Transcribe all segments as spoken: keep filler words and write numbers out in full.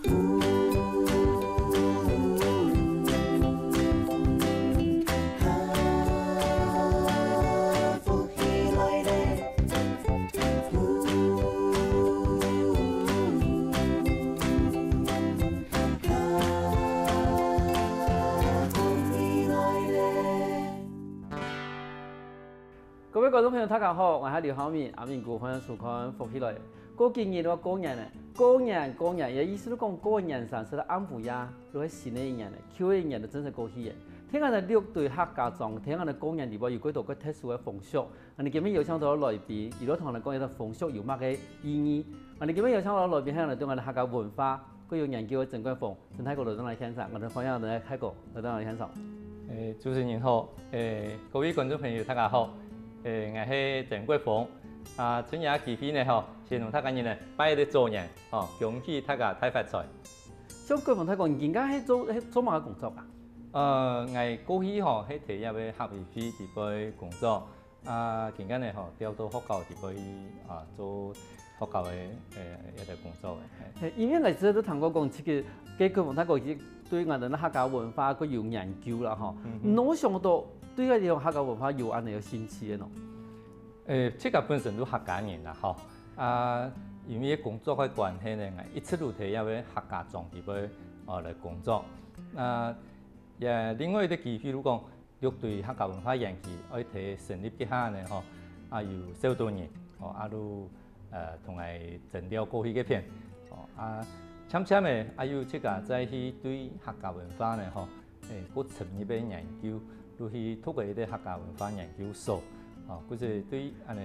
各位觀眾朋友，大家好，𠊎係劉浩明，阿明哥，歡迎收看《福氣來了》。過幾日就過年了，過年過年，也意思就講過年三十个暗晡夜，就係新个一年了，舊个一年就正式過去了。聽講呢，六堆客家庄，聽講呢過年裡背有幾多个特殊个風俗， 𠊎等今晡日邀請到來賓，佢來同𠊎等講一個風俗有麼个意義。𠊎等今晡日邀請到來賓，還有對𠊎等客家文化較有研究个曾國峰，曾大哥來到𠊎等現場，𠊎等歡迎來大哥來到𠊎等現場。誒，主持人好，誒，各位觀眾朋友，大家好。誒，𠊎係曾國峰。啊，趁這機會呢，吼，先同大家人呢拜一個早年，吼，恭喜大家大發財。像國峰大哥，你今下係做，係做麼个工作啊？呃，𠊎過去吼，係在一個客委會裡背工作。 啊，今下呢吼，調到學校裡背啊，做學校个，呃，一個工作个，嘿。嘿，因為𠊎之前都聽過講，這個，該國峰大哥佢對𠊎等客家文化較有研究啦吼。嗯哼。哪想到對該種客家文化有恁樣有興趣个呢？誒，自家本身都客家人啦吼，啊，因為工作个關係呢，𠊎一直都在這個客家庄裡背，哦，來工作。啊，也另外一個機會，就講， 六堆客家文化園區愛在成立該下呢吼，啊有少多人，吼，啊就，呃，同𠊎徵調過去該片，吼，啊，漸漸仔，啊有自家再去對客家文化呢吼，誒，較深入个研究，就去讀个一個客家文化研究所，吼，故所對恁呢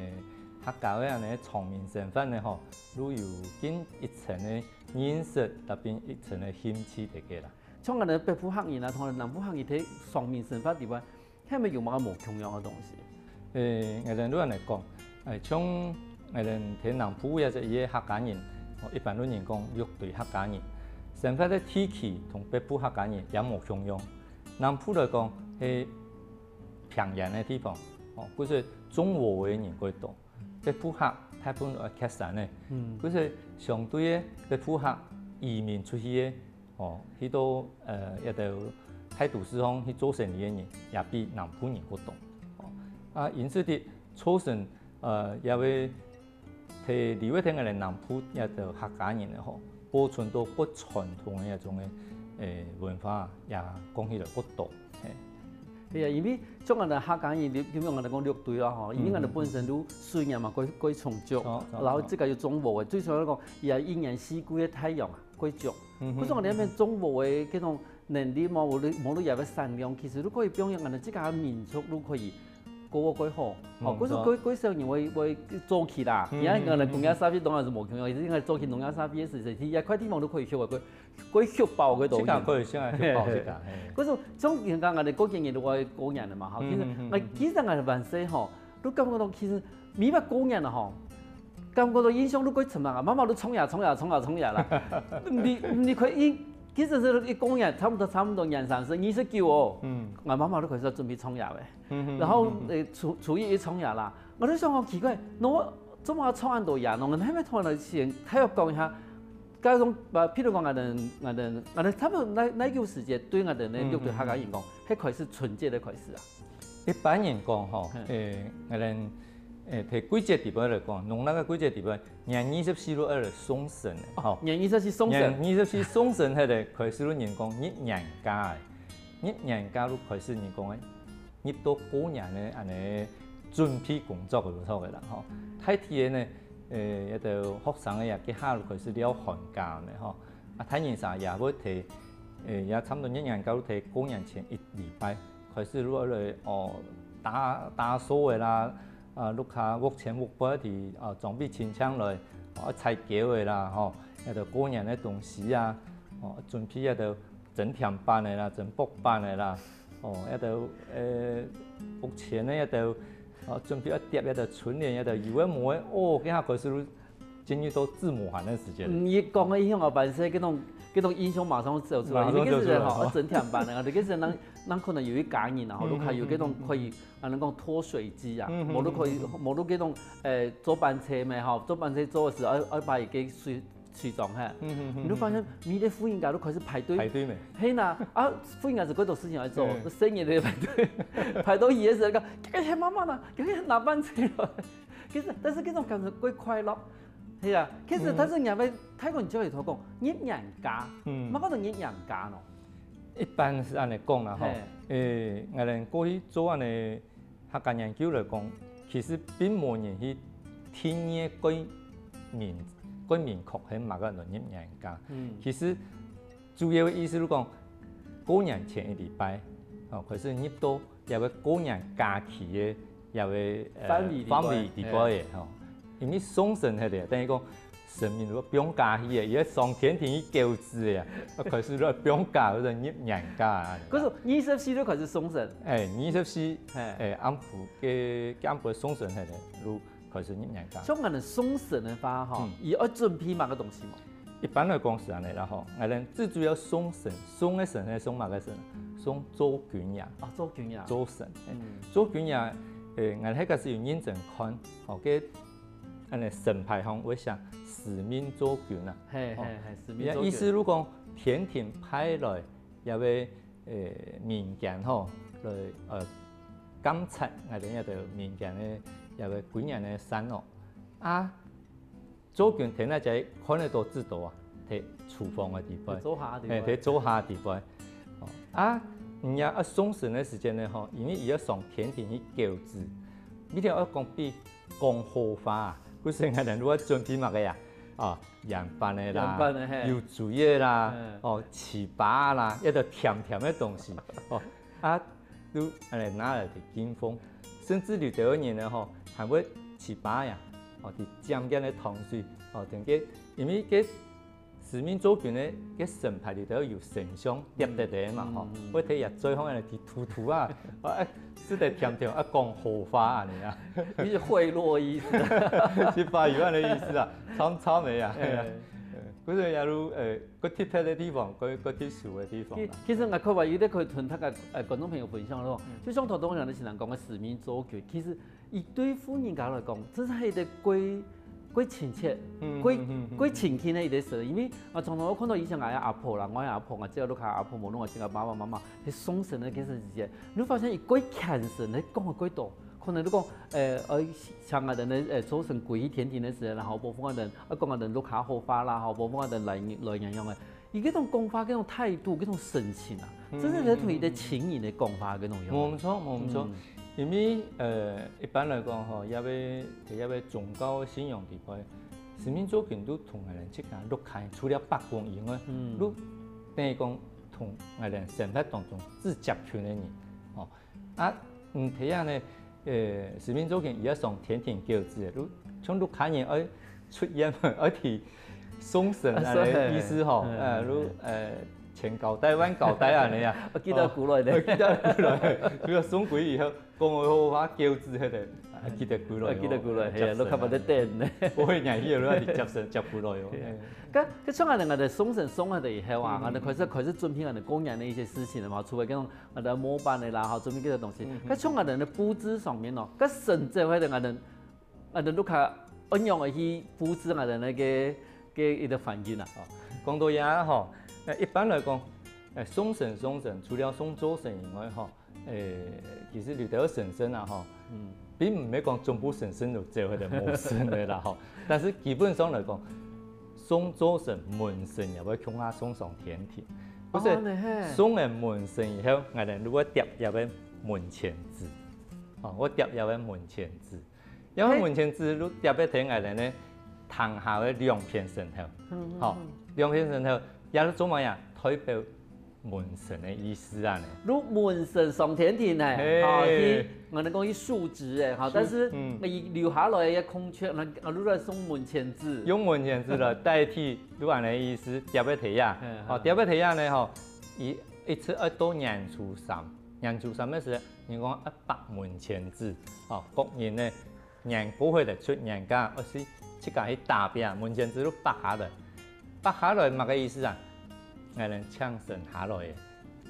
客家个恁呢庄民生活呢吼，就有更一層个認識，特別一層个興趣在該啦。 像𠊎等北部客人啊，同南部客人在庄民生活裡背，係毋係有麼个無共樣个東西？誒，𠊎等就恁呢講，誒，像𠊎等在南部也係一個客家人，哦，一般个人講六堆客家人，生活个地區同北部客家人也無共樣。南部來講係平原个地方，哦，故所種禾个人較多。 北部客大部分愛徛山个，嗯。故所相對个北部客移民出去个，哦，去到，呃，一兜大都市項去做生理个人，也比南部人較多。哦，啊，因此在造成，呃，也會在，留在𠊎等南部一兜客家人个吼，保存到較傳統个一種个，誒，文化，也講起來較多。 嘿。係啊，因為像𠊎等客家人，你，你用𠊎等講六堆啦吼，因為𠊎等本身都水源嘛，較，較充足，哦，哦，然後自家又種禾个，最主要講，也一年四季个太陽啊，較足。嗯哼。可是𠊎等該片種禾个該種能力嘛，無論，無論也个產量，其實都可以表現𠊎等自家个民族都可以過較好。哦，嗯，可是較，較少人會，會做起啦。嗯，你看，嗯，𠊎等工業社會當然係無共樣，應該做起農業社會个時節，也塊地方都可以休个，較 較畜保个東西。自家可以先來畜保自家，嘿。可是像人家恁呢，過幾日就愛過年了嘛，吼，其實，嗯，嗯，嗯，嗯。其實𠊎還細吼，都感覺到其實每擺過年了吼，感覺到印象都較深啊，媽媽都創業，創業，創業，創業啦。你，你可以，其實係一過年，差不多，差不多年三十，二十九哦，嗯。𠊎媽媽都開始準備創業了。嗯，嗯，然後，嗯，嗯，嗯。呃，初，初一一創業啦，𠊎都想講奇怪，那我做麼个創恁多業呢？𠊎還沒創業之前，還要講一下， 假如講，呃，譬如講，𠊎等，𠊎等，𠊎等差不多哪，哪個時節對𠊎等呢，嗯，六堆客家人講，嗯，嗯。該開始春節个開始啊？一般人講吼，嗯。誒，𠊎等，誒，在季節裡背來講，農曆个季節裡背，年二十四就愛來送神个，哦，吼。年二十四送神。年二十四送神，該个開始就人講入年假个，入年假就開始人講个，入到過年个恁呢準備工作就著个啦，吼。大體个呢， 誒，一兜學生个也，該下就開始尞寒假呢，吼。啊，大人儕也會在，誒，也差不多一年到在過年前一禮拜，開始落來，哦，打，打掃个啦，啊，屋下屋前屋背个，啊，裝備清淨來，哦，採購个啦，吼，一兜過年个東西啊，哦，準備一兜蒸甜粄个啦，蒸薄粄个啦， 哦，一兜，呃，屋前个一兜，哦，準備愛貼一兜春聯，一兜有个無个，哦，該下開始就進入到煮無閒个時節。嗯，你講个影響啊，辦事該種，該種印象馬上走出來，馬上走出來，因為該時吼，哦。愛蒸甜粄个，該時人，人可能有一家人啊，嗯，屋下有該種可以，嗯，嗯，嗯。啊，人講脫水機啊，嗯，嗯，無就可以，嗯，嗯，嗯。無就該種，呃，做粄車咩吼，做粄車做个時候，愛，愛把一個水水莊嘿，你就發現每個婦人家都開始排隊。排隊咩？嘿吶，啊，婦人家係幾多事情愛做，生意也排隊，排到夜時講，哎，媽媽呢？拿飯菜來。其實，但是這種感覺較快樂，係啊。其實，但是人家大家就會講，入娘家，嗯，麼个叫做入娘家呢？一般係恁樣講啦吼，誒，𠊎等過去做恁樣 客家研究來講，其實並無人去定義過明、過明確係麼个人入娘家。其實主要个意思就講，過年前一禮拜，哦，開始入到這个過年假期个這个呃範圍裡背，範圍裡背个吼。因為送神係个，等於講神明就放假去个，佢愛上天庭去救子个啊，開始就放假或者入娘家啊。可是二十四就開始送神。誒，二十四，誒，暗晡个暗晡送神係个，就開始入娘家。像恁樣送神个話吼，佢愛準備麼个東西無？一般來講係恁樣啦吼，𠊎等最主要送神，送个神係送麼个神？送灶君爺。啊，灶君爺。灶神，誒，灶君爺，誒，𠊎等該時有認真看，吼，該 恁樣神牌項會寫司命灶君啊。嘿嘿嘿，司命灶君。意思就講天庭派來這个呃民間吼，來呃監察𠊎等這兜民間个這个歸年个生活。啊，灶君天下就看得到知道啊，在廚房个地方，在灶下个地方。嘿，在灶下个地方。哦，啊，人家愛送神个時間呢吼，因為佢愛上天庭去救子，一定愛講比 講好話啊，故所𠊎等就愛準備麼个啊？啊，圓粄个啦，圓粄个，嘿。有水个啦，哦，糍粑啦，一兜甜甜个東西，哦，啊，就恁樣拿來去敬奉，甚至有兜人呢吼，還會糍粑呀，哦，去沾點个糖水，哦，等个，因為个 司命灶君个个神牌裡頭有神像貼得个嘛吼，會在這嘴項來去吐吐啊，啊，食得甜甜啊，講好話恁樣啊。你係賄賂意思？係吧，有恁个意思啊，參參个啊。故所也有呃，較特別个地方，較較特殊个地方。其其實𠊎看法，有兜可以同大家呃觀眾朋友分享咯，就像頭先人个先生講个司命灶君，其實 佢對婦人家來講，真係一個過過親切、過過親近个一個事。因為啊，常常𠊎看到以前𠊎个阿婆啦，𠊎个阿婆，𠊎自家屋下阿婆，無論𠊎自家爸爸媽媽，係送神个該時節，你會發現佢過虔誠，佢講个過多。可能你講，呃，呃，像𠊎等个呃灶神歸去天庭个時，然後保護𠊎等，啊，講𠊎等屋下好話啦，吼，保護𠊎等來來樣樣个。 佢該種講話，該種態度，該種神情啊，真正係同佢个親人个講話該種樣。無錯，無錯。因為呃，一般來講吼，這位這位宗教信仰裡背，神明做緊都同𠊎等自家屋下，除了伯公以外，都等於講同𠊎等生活當中最接近个人，吼。 啊，嗯，係啊呢，呃，神明做緊，佢愛上天庭救子，就像屋下人愛出遠門，愛去送神啊个意思吼，呃，就呃千交代萬交代恁樣啊。愛記得歸來呢。愛記得歸來，除了送歸以後，講个好話救子，係个，愛記得歸來哦。愛記得歸來，係啊，你看嘛在等呢。毋會，你去了，你愛接神接歸來哦。該該像恁樣，𠊎等送神送好了以後啊，𠊎等開始開始準備𠊎等過年个一些事情了嘛，除了該種 𠊎等模板个啦，吼，準備幾多東西。該像𠊎等个布置上面哦，該神在會等𠊎等，𠊎等屋下仰般个去布置𠊎等个該該一個環境啊。哦，講到這吼，呃，一般來講，呃，送神送神，除了送灶神以外吼，呃，其實有兜神神啊吼，並毋係講全部神神都做會得無神个啦吼。但是基本上來講，送灶神、門神也會共下送上天庭。 故所送了門神以後，𠊎等就會貼這个門前紙，吼，會貼這个門前紙。這个門前紙就貼在𠊎等个廳下个兩片神頭，吼，兩片神頭，也就做麼个啊？代表門神个意思啊呢。就門神上天庭呢，吼，去，𠊎等講去述職欸，吼，但是佢留下來个空缺，𠊎等就來送門前紙。用門前紙來代替 就恁樣个意思，貼在地下。哦，貼在地下呢吼，佢一直愛到年初三，年初三个時，人講愛貼門前紙，哦，各人呢，年過後了出年假，愛去自家去打拚，門前紙就貼下來。貼下來麼个意思啊？𠊎等請神下來个，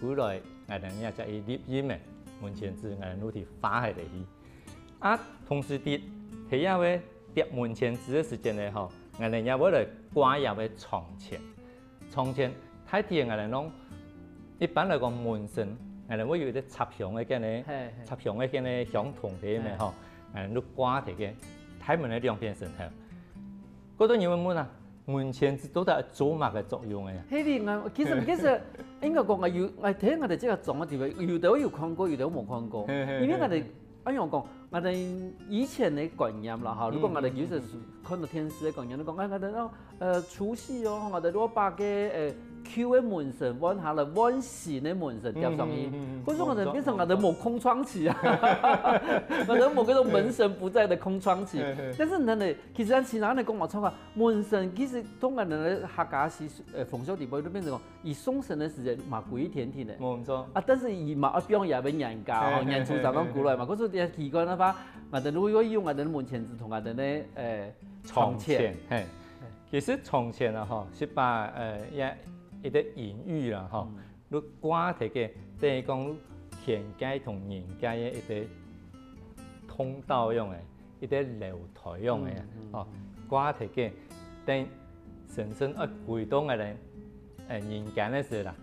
歸來𠊎等也就去立印个，門前紙𠊎等就去畫下來去。 啊，同時在，在這位貼門前紙个時間呢吼， ，𠊎等也會來掛這个床錢。床錢大體𠊎等攏，一般來講門神，𠊎等會有一個插香个該个，嘿，嘿。插香个該个香筒个咩吼，𠊎等就掛在該大門个兩片脣頭。過多人會問啊，門錢紙到底做麼个作用个呀？嘿，你，其實，其實應該講啊，有，𠊎聽𠊎等這個長个地方，有的有看過，有的無看過。嘿，嘿，因為𠊎等，嘿，嘿。 哎喲，講，𠊎等以前个觀念啦，哈，嗯，如果𠊎等有時看到電視个觀念，你講，哎，𠊎等哦，呃，除夕哦，𠊎等就愛把該，呃，舊个門神換下來，換新个門神貼上去。嗯，嗯，嗯，嗯。可是𠊎等變成𠊎等無空窗期啊，𠊎等無該種門神不在的空窗期。嘿，嘿。但是呢，其實咱其他人講無錯啊，門神其實當然呢，客家習俗，呃，風俗裡背就變成講， 佢送神个時節嘛歸一天天个。無錯。啊，但是佢嘛愛放佢个年假吼，嘿，嘿，年初三放過來嘛。嘿，嘿。可是這奇怪个話，𠊎等如果用𠊎等个門錢紙同𠊎等个，呃，床錢。床錢，嘿。嘿。其實床錢啊吼，係把，呃，一，一個隱喻啦吼，嗯。就掛在該，等於講天界同人界个一個通道樣个。 一個樓梯樣个，嗯，嗯，哦，嗯。掛在該，等神仙愛歸到𠊎等，呃，人間个時啦，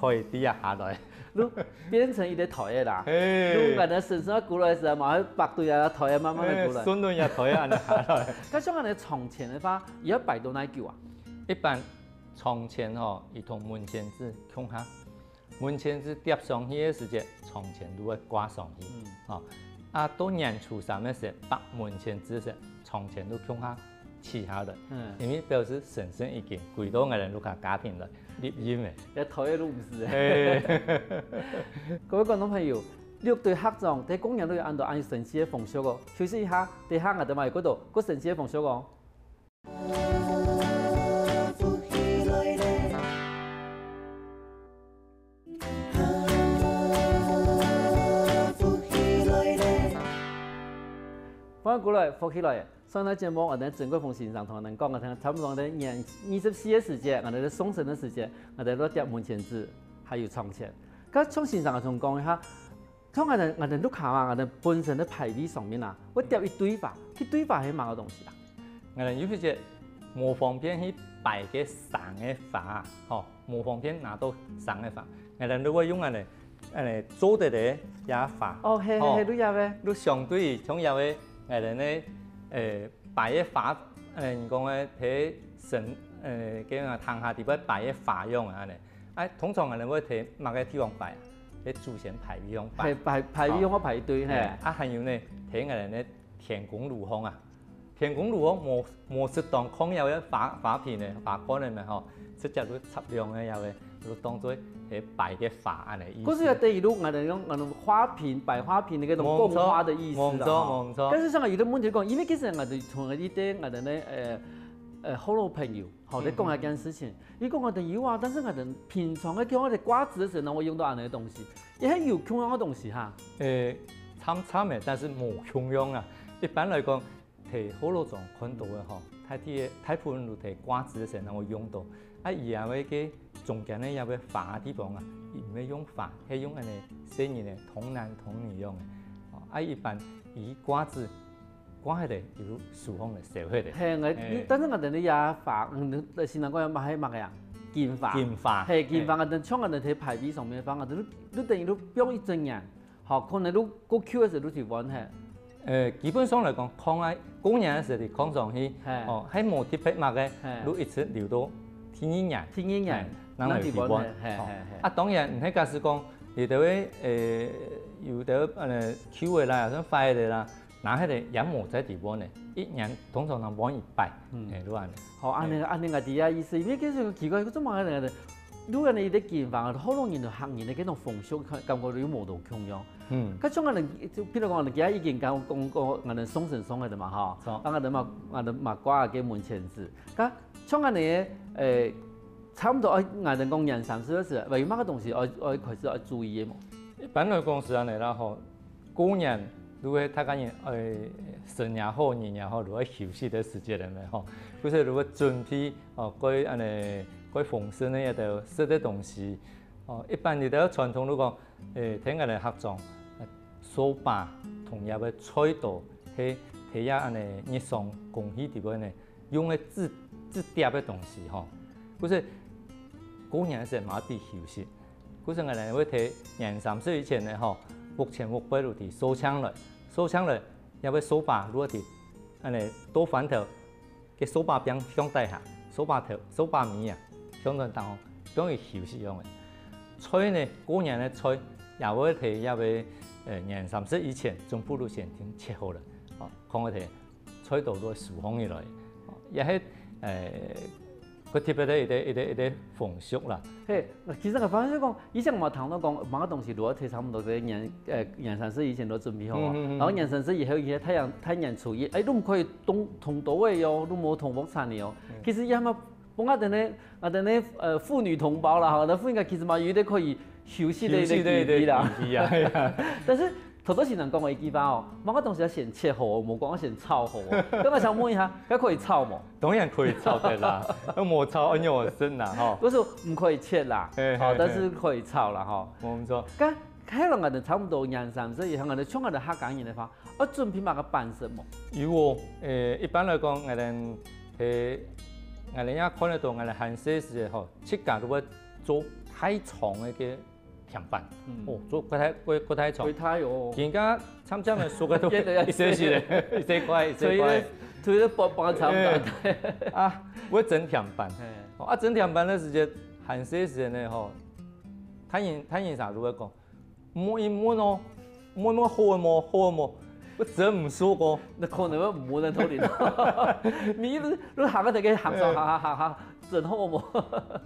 可以對下下來。就變成一個梯仔啦。嘿。就𠊎等神仙愛歸來時嘛，愛爬對啊梯仔慢慢个歸來。嘿，順路也梯仔恁樣下來。該像𠊎等床錢个話，佢愛擺到哪久啊？一般床錢吼，佢同門錢紙共下。 門錢紙貼上去个時節，床錢就會掛上去。嗯。吼，啊，到年初三个時，把門錢紙時，床錢就共下取下來。嗯。因為表示神仙已經歸到𠊎等屋下家庭來，入陰个。這梯仔都毋使。嘿。各位觀眾朋友，六堆客庄在過年都有恁多恁神奇个風俗哦。休息一下，等下𠊎等嘛有更多更神奇个風俗哦。 歡迎過來，福氣來了！上一節目，𠊎等曾國峰先生同𠊎等講，𠊎等差不多在年二十四个時節，𠊎等在送神个時節，𠊎等在貼門錢紙，還有床錢。該鍾先生同講一下， 像𠊎等，𠊎等屋下啊，𠊎等本身个牌位上面啊，會貼一堆花，該堆花係麼个東西啊？𠊎等有一隻無方便去擺該生个花啊，吼，無方便拿到生个花，𠊎等就會用恁呢，恁呢做得个這花，哦，係，係，吼，係，就這个。就相對於像這个，𠊎等个，呃，擺个花，呃，你講个，在神，呃，該个堂下底背擺个花樣啊，恁呢。哎，通常𠊎等會在麼个地方擺啊？ 該祖先牌位項擺。係，牌，牌位項擺一堆，係，係。啊，還有呢，在𠊎等个天公爐項啊，天公爐項無，無適當放這个花，花瓶个，花罐个嘛吼，直接就插兩个這个，就當做係擺个花恁呢意思。可是也等於就𠊎等用，𠊎等花瓶，擺花瓶个該種供花个意思啦，無錯，吼。無錯。但是像有个問題講，因為其實𠊎等從一个𠊎等个，呃，呃，好老朋友， 好，你講這件事情，佢講𠊎等有啊，但是𠊎等平常个叫𠊎等掛紙个時候，會用到恁呢个東西，也係有共樣个東西哈。誒，參參个，但是無共樣啊。一般來講，在學老庄看到个吼，大體个大部分都在掛紙个時候會用到。啊，佢也會个中間个也會花个地方啊，佢毋係用花，係用恁呢細人个童男童女用个。哦，啊，一般佢掛紙 掛忒个，有手放个，燒忒个。係，𠊎，嘿。但是𠊎等个這花，嗯，新郎講嘛係麼个啊？金花。金花。係，金花，嘿。𠊎等像𠊎等在牌位上面放，𠊎等就，就等於就放一整年，吼，可能就過舊个時候就去換忒。呃，基本上來講，放啊，過年个時候就放上去，嘿。哦，還無特別麼个，嘿。就一直留到第二年。第二年，嘿，正來去換。正去換，嘿，哦。嘿，嘿。啊，當然，毋係假使講，有兜个，呃，有兜，呃，舊个啦，像壞个啦， 拿忒个也無再地換呢，一年通常能換一擺，嗯。嘿，就恁呢。好，恁呢，嘿。恁呢𠊎知啊意思，因為其實奇怪，做麼个人，就恁呢一個金花，好多人就客人个該種風俗，感，感覺就有無同共樣。嗯。該像𠊎等，就譬如講，𠊎等今日已經講，講過，𠊎等送神送个嘛，吼，是。啊𠊎等嘛，𠊎等嘛掛个門錢紙，該像恁呢，誒，差不多，誒，𠊎等講年三十个時，有麼个東西愛，愛開始愛注意个無？一般來講係恁呢啦，吼， 過年就係大家人，誒，神也好，人也好，就愛休息个時節了嘛，吼。故所就會準備，哦，蓋恁呢，蓋豐盛个一兜食个東西。哦，一般這兜傳統就講，誒，在𠊎等客庄，呃，掃把同這个菜刀，係，係這恁呢日常工具裡背呢，用个紙紙貼个東西吼，故所過年个時節嘛愛休息。故所𠊎等會在年三十以前呢吼，屋前屋背就地掃淨來，掃淨來，也會掃把落地，恁呢倒翻頭，个掃把柄向底下，掃把頭、掃把尾啊，向轉當中，放佢休息用个。菜呢，過年个菜也會在也會，呃，年三十以前，全部都先定切好了，哦，看會在 菜刀都會收放起來，也係，呃，个特別个一個一個一個風俗啦。嘿，其實个方式講，以前嘛談到講，麼个東西都愛提差不多个年，呃，年三十以前都準備好啊。嗯嗯嗯然後年三十以後，一些太陽太年初一，哎，都毋可以動動刀个喲，都無動鑊鏟个喲。其實也嘛，分𠊎等呢，𠊎等呢，呃，婦女同胞啦，哈，那婦女其實嘛有一個可以休息个一個休息个機會啦。一個機會啊。但是頭頭先人講个一句話哦，麼个東西愛先切好哦，無講愛先炒好哦。該𠊎想問一下，該可以炒無？當然可以炒得啦，都無炒，哎呦，真啦吼。不是，毋可以切啦，嘿嘿好，但嘿是可以炒啦哈。無錯，該開了𠊎等差不多年三十以後，𠊎等像𠊎等客家人个話，愛準備麼个擺設無？有哦，呃，一般來講，𠊎等，呃，𠊎等也看得到，𠊎等還細時个吼，自家都會做大腸个个甜粄，嗯哦，做過大過過大腸會。太哦，人家參參个熟个都變得要一些些个，一些塊一些塊所以呢。，所以呢，幫幫炒哎蛋。啊，會蒸甜粄。哎，哦，啊，蒸甜粄个時節，還細時个呢吼，大人大人儕都會講，莫一問哦，莫問好个無，好个無，我真毋熟哦。那可能會無人偷領。你你你行个那個行上行行行行，真好無？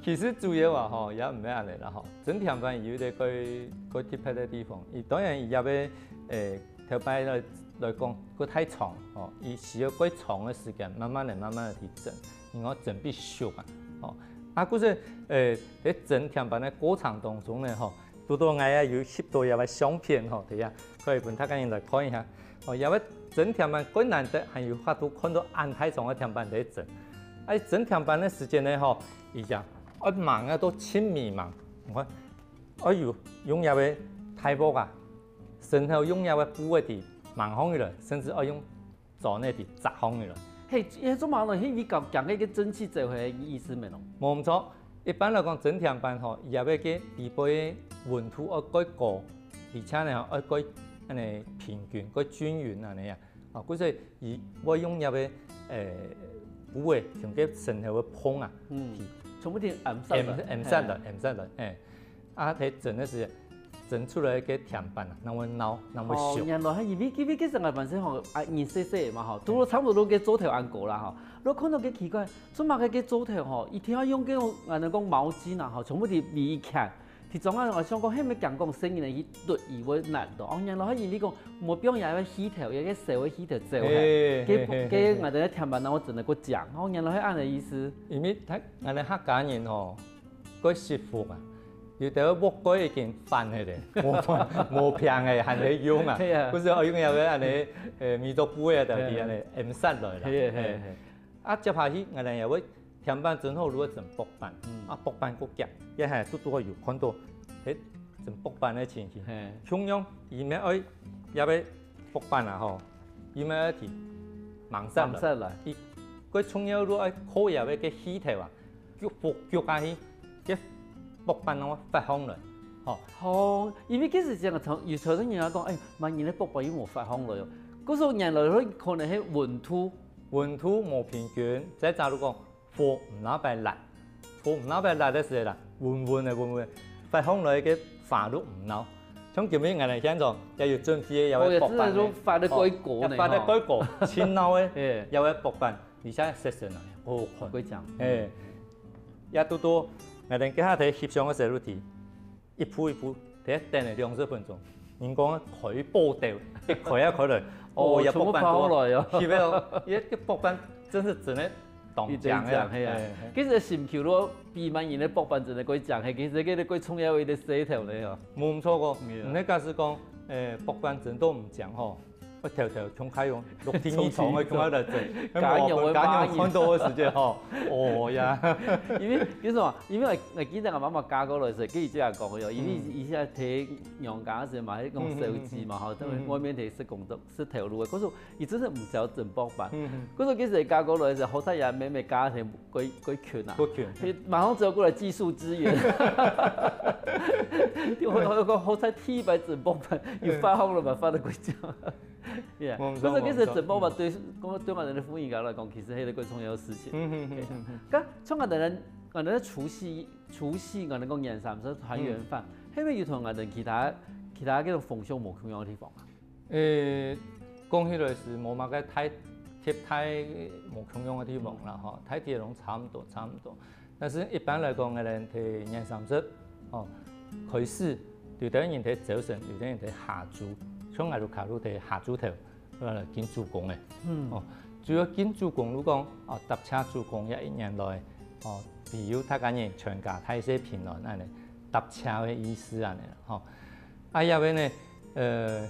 其實主要啊吼，也毋係恁樣啦吼。蒸甜粄有一個蓋蓋特別个地方，佢當然佢也會，誒，頭擺來來講，蓋太長吼，佢需要蓋長个時間，慢慢个、慢慢个去蒸，然後蒸必熟啊，吼。啊，故所，誒，在蒸甜粄个過程當中呢，吼，拄到𠊎也有翕到一個相片吼，等一下可以分大家人來看一下。哦，因為蒸甜粄蓋難得，還有法度看到恁大腸个甜粄在蒸。哎，蒸甜粄个時間呢，吼，佢講，愛忙啊到盡迷茫，你看，愛有用這個大鑊啊，身後用這個布仔去蒙上去了，甚至愛用磚仔去砸上去了。嘿，這做麼呢？嘿，你講講个蒸汽走回意思沒咯？無毋著，一般來講，蒸甜粄吼，佢个底背个溫度愛蓋高，而且呢愛蓋恁呢平均、蓋均勻恁呢啊。啊，故所佢會用這個誒布仔，像个身後个縫啊，嗯去，全部都暗殺了，暗暗殺了，暗殺了，誒。啊，佢蒸个時，蒸出來个甜粄啊，那會nau，那會哦，熟。原來係因為因為其實𠊎本身吼，啊，人細細嘛吼，都差不多个灶頭恁高啦吼，你看到个奇怪，做麼个个灶頭吼，一定愛用个𠊎等講毛巾啊吼，全部都圍起來。其中啊，𠊎想講，係毋係講講細人仔去揬佢會難到？哦，原來係因為講無放這個氣頭，這個燒个氣頭走開，嘿个嘿嘿个𠊎等个甜粄，然後真个過講，哦，原來係恁个意思。因為佢，𠊎等客家人吼，蓋惜福啊，有兜屋蓋已經翻去咧，無無平个還係用啊，係啊不是愛用這個恁呢，呃，米做布个到底恁呢，暗殺來啦。係係係。啊，接下去，𠊎等也會甜粄蒸好，如果蒸薄粄，嗯啊，薄粄過夾，也係都都有看到，誒，蒸薄粄个情形。嘿共樣，佢乜愛這個薄粄啊吼，佢乜愛去吂殺來。吂殺來。佢過重要都愛靠這個个氣頭啊，逐逐逐下去，个薄粄會發紅來，吼。哦，因為其實這樣，有時候人家講，哎，麼人个薄粄又無發紅了喲。故所原來佢可能係溫度，溫度無平均，再假如講火毋那擺辣，火毋那擺辣个時節啦，溫溫个溫溫，發紅來个花都毋鬧。像今日𠊎等現場也有準備个也會薄粄呢，哦，也真的都發得蓋高呢哦，發得蓋高，盡鬧个，哎也會薄粄，而且色色啊，好好看。會講。哎，也都都，𠊎等今下在翕相个時候，一步一步，在等了兩十分鐘。人講開寶斗，一開啊開了，哦哦，也全部薄粄包落來哦特別哦，一个薄粄真是真个當靚个啦，係啊哎哎。其實心臼咯，比麼人个薄粄真个蓋靚，係其實个蓋重要一個事頭了喲。無毋著个，係啊毋係假使講，誒，薄粄蒸到毋靚吼，我頭頭從開用，六天以上个從開來做，家娘會罵你。家娘看到个時節吼，哦呀，因為為什麼？因為我我記得我媽媽嫁過來時，佢就講喲，因為以前在娘家時嘛，係講小姐嘛吼，在外面在食工作、食頭路个，可是佢真係毋曉蒸薄粄。可是其實嫁過來時，好彩也妹妹家庭 過過窮啊，過窮。佢馬上走過來技術支援。我我講好彩第一擺蒸薄粄，有發紅了嘛，發得過獎。Yeah，毋錯，可是其實蒸薄粄對，講對𠊎等个婦人家來講，其實係一個重要个事情。嗯哼哼哼哼。該像𠊎等人，𠊎等个除夕，除夕𠊎等講年三十團圓飯，係毋係有同𠊎等其他其他該種風俗無共樣个地方啊？ 誒，講起來係無麼个大，特大無共樣个地方啦吼，大體攏差毋多，差毋多。但是一般來講，𠊎等在年三十，吼，開始，有兜人在朝晨，有兜人在下晝，像𠊎屋下就在下晝頭，來敬祖公个。嗯。哦，主要敬祖公，如講，哦，答謝祖公這一年來，哦，庇佑大家人全家大細平安恁呢，答謝个意思恁呢，吼。啊，這位呢，呃，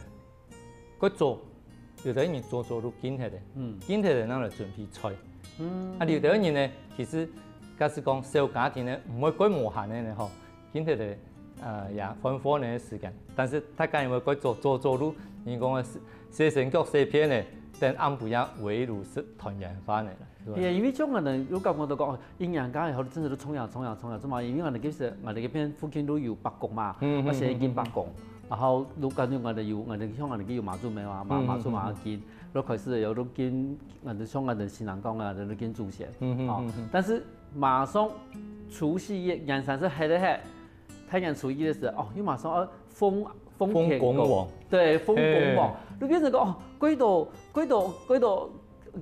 過早，有兜人早早就敬忒咧，嗯。敬忒咧，正來準備菜。嗯。啊，有兜人呢，其實假使講小家庭呢，毋會過無閒个呢吼，敬忒咧，呃，也換貨呢个時間。但是大家因為過早早早就，人講个洗洗身腳洗遍咧，等暗晡夜圍爐食團圓飯个啦。 係啊，因為像𠊎等有感覺到講，哦，一年假以後真係都衝呀衝呀衝呀，做麼？因為𠊎等其實𠊎等這片附近都有伯公嘛，嗯，嗯，啊，先敬伯公，然後都感覺𠊎等有，𠊎等像𠊎等有媽祖廟啊，媽，嗯，嗯，媽祖廟啊敬，然後開始有都敬，𠊎等像𠊎等新郎講啊，都敬祖先，嗯，嗯，哦，嗯，嗯。但是馬上除夕夜，年三十係咧係，大年初一个時候，哦，又馬上要封，封天公，封公王。對，封公王，嘿。就變成講，哦，幾多，幾多，幾多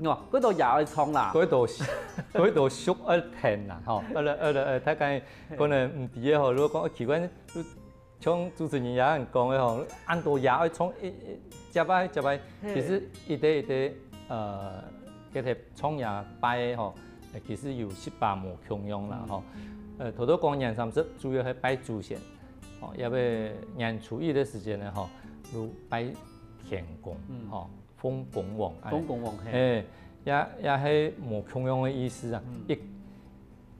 哦，幾多夜愛唱啦？幾多，幾多宿愛跈啦，吼，呃，呃，呃，大家可能毋知个吼，如果講，哦，奇怪，就像主持人也恁講个吼，恁多夜愛唱，一，一，接擺，接擺，嘿。其實一個一個，呃，這個唱夜拜个吼，呃，其實有十八無共樣啦，吼。嗯。呃，頭頭講年三十主要係拜祖先，吼，因為年初一个時間呢，吼，就拜天公，嗯。吼。 封公王，哎。封公王，嘿。哎，也，也係無共樣个意思啊。嗯。一，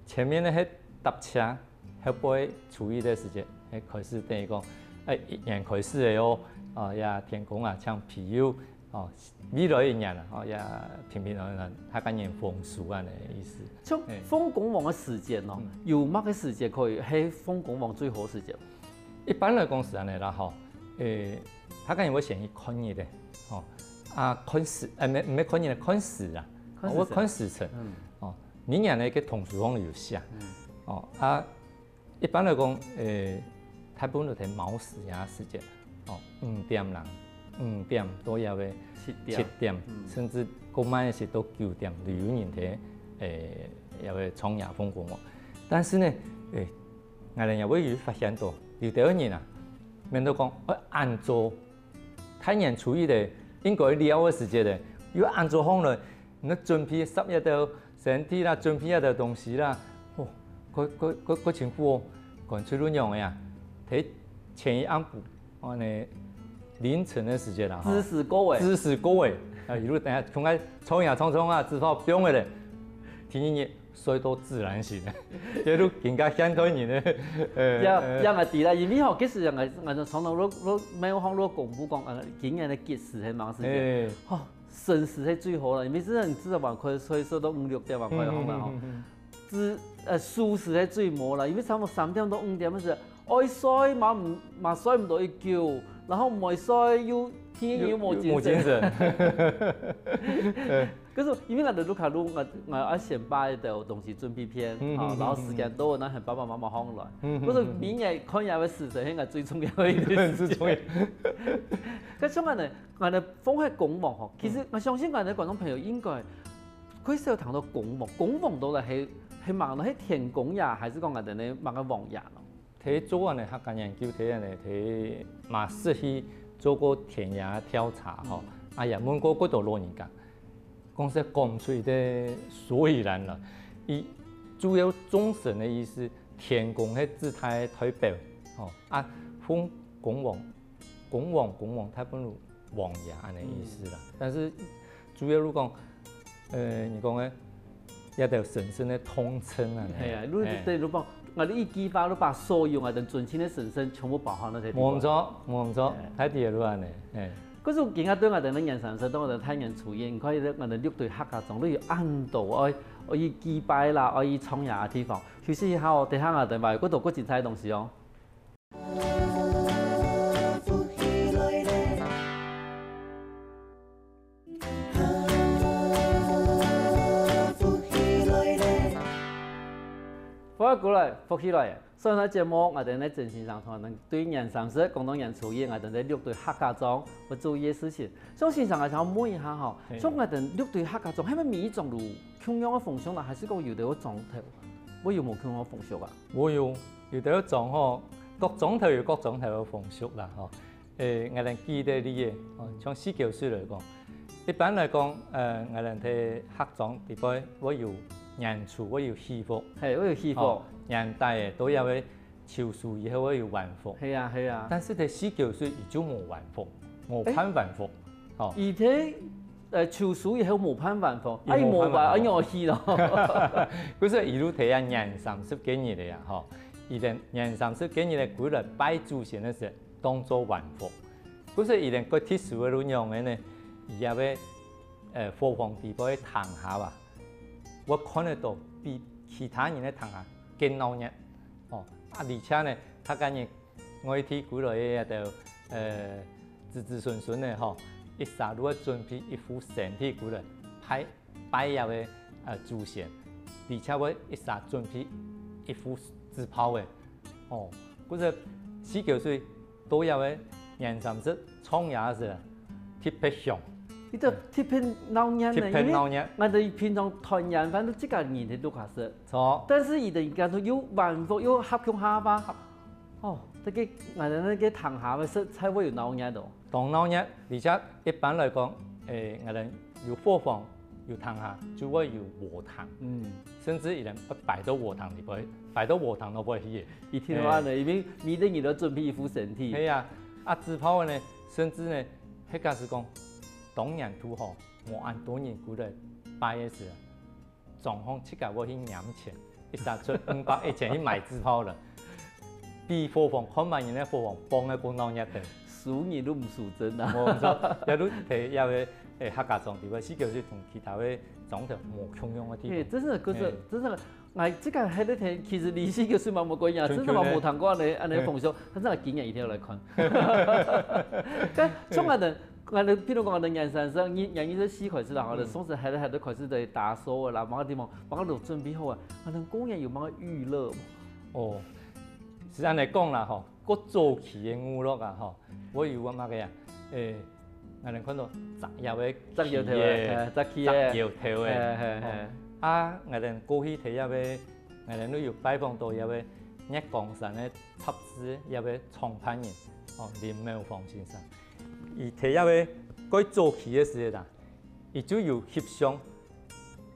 前面个係答謝，後背初一个時節，係開始等於講，哎，一年開始个哦，啊，也天公啊，請庇佑，哦，未來一年啊，哦，也平平安安，大家人豐收恁呢个意思。像，哎。封公王个時間哦，嗯。有麼个時節可以，係封公王最好个時間？ 一般來講係恁呢啦吼，誒，大家人會先去看日个，吼，啊，看時，誒，毋係，毋係看日个，看時啊，看時辰。哦，會看時辰，嗯。哦，每年呢，个通書項有寫，嗯。哦，啊，一般來講，誒，大部分都在卯時啊時間，哦，五點啦，五點到夜个七點，七點，嗯。甚至過慢一些到九點，都有人在，誒，夜个唱夜封公哦。但是呢，誒， 𠊎等也會有發現到，有兜人啊，面對講，哎，恁早，大年初一个，應該尞个時節咧，又恁早䟘來，你準備十一兜身體啦，準備一兜東西啦，哦，過，過，過，過辛苦哦，乾脆就仰仔啊，在前一暗晡，恁呢，凌晨个時節啦，吼，子時過尾。子時過尾，啊，一路等下，從該唱呀唱唱啊，子泡放个咧，第二日 睡到自然醒，這就更加現代人个，呃，也，呃。也嘛對啦，因為吼，其實𠊎，𠊎常常落，落，廟項落公布講，呃，今年个吉時係麼个時間，哎。吼，辰時係最好啦，因為真正你至少還可以睡，睡到五六點還可以䟘啦吼。嗯，嗯，嗯，嗯。子，呃，戌時係最無啦，因為差不多三點到五點个時， 愛睡嘛毋，嘛睡毋到一覺，然後毋愛睡又，天又無精神。無精神。可是因為𠊎兜屋下就，𠊎，𠊎愛先把一兜東西準備便，嗯，啊，嗯，然後時間到，嗯。那喊爸爸媽媽䟘來。嗯，嗯，可是明年看夜个時辰，嗯。係𠊎最重要个一件事情。最重要。可是𠊎呢，𠊎呢，講起公王吼，其實，嗯。𠊎相信𠊎个觀眾朋友應該，可以少聽到公王。公王到底係，係麼个呢？係天公爺，還係講𠊎兜呢，麼个王爺呢？ 在做恁呢客家研究，在恁呢，在馬偕去做過田野調查吼，嗯。啊也問過幾多老人家，講實講毋出一個所以然來。佢主要眾神个意思，天公係指代代表，吼，啊，封公王，公王，公王大部分王爺恁樣意思啦。但是主要就講，呃，你講个，這兜神聖个通稱啊，係啊，你等於講，𠊎等一句話，你把所有𠊎等尊敬个神聖全部包含到這地方。無錯，無錯，係。大體就恁樣，係。可是今日對𠊎等个年三十，到𠊎等大年初一，你看𠊎等六堆客家莊，你有恁多愛愛去祭拜啦，愛去唱歌个地方。休息一下哦，等下𠊎等還有更多更精彩个東西哦。 福氣來，福氣來！上下節目，𠊎等个曾先生同𠊎等對年三十講到年初一，𠊎等在六堆客家莊會注意个事情。像先生，𠊎想問一下吼，係。像𠊎等六堆客家莊，係毋係每一莊都共樣个風俗呢？還係講有兜个莊頭會有無共樣个風俗啊？會有，有兜个莊吼，各莊頭有各莊頭个風俗啦吼。 誒，𠊎等舉个例仔，哦，像四九水來講，一般來講，呃，𠊎等在客莊裡背會有年初，會有戲服，係，會有戲服。哦，年底个都愛會秋收以後會有還服。係啊，係啊。但是在四九水佢就無還服，無辦還服。哦。佢在，呃，秋收以後無辦還服，佢無辦還服。啊，佢無還，佢愛去咯。故所佢就在該年三十該日个啊，吼，佢等年三十該日个歸來拜祖先个時， 當做還服。故所佢等較特殊个就仰仔呢，佢這个，呃，伙房裡背个廳下啊，會看得到比其他人个廳下更鬧熱。哦，啊，而且呢，大家人外地歸來个這兜，呃，子子孫孫呢，吼，一儕就會準備一副神體歸來拜 拜這个，呃，祖先，而且會一儕準備一副紙炮仔。哦，故所四九水到這个年三十唱歌時，特別響。佢就特別鬧熱呢，特別鬧熱。因為𠊎等平常團圓飯都自家人在屋下食。著。但是佢等而家都又還服又合共下吧。哦，這个，𠊎等該个廳下个食，才會有鬧熱哦。 當鬧熱，而且一般來講，誒，𠊎等有伙房、有廳下，就會有禾埕。嗯。甚至佢等會擺到禾埕裡背，擺到禾埕裡背去个。一定愛恁樣，因為每個人都準備一副神體。係啊，啊，紙炮呢，甚至呢，該假使講，當年度吼，無恁多人歸來拜个時， 莊項自家會去拈錢，一儕出五百、一千去買紙炮了。比伙房，看麼人个伙房放个過鬧熱个。輸人都毋輸陣啊。無錯，這就在這个，誒，客家莊地方，四九水同其他个莊頭無共樣个地方。嘿，真係，可是，嘿。真係，哎，這个還在聽，其實離四九水嘛無幾遠，真係嘛無聽過恁樣，恁樣个風俗，但是𠊎今年一定要來看。但像𠊎等 𠊎等，譬如講，𠊎等年三十，年，年二十四開始啦，吼，嗯。總是還在，還在開始在打掃啊啦，麼个地方，麼个都準備好啊。𠊎等過年有麼个娛樂無？哦，係恁樣講啦，吼，較早期个娛樂啊，吼，會有麼个啊？誒，𠊎等看到摘葉个摘葉頭个，旗仔，哎，摘旗仔。摘葉頭个，嘿，嘿，嘿。哦，啊，𠊎等過去在這个，𠊎等都有拜訪到這个月光山个雜誌這个創辦人，哦，林茂峰先生。 佢在這个較早期个時節啊，佢就有翕相，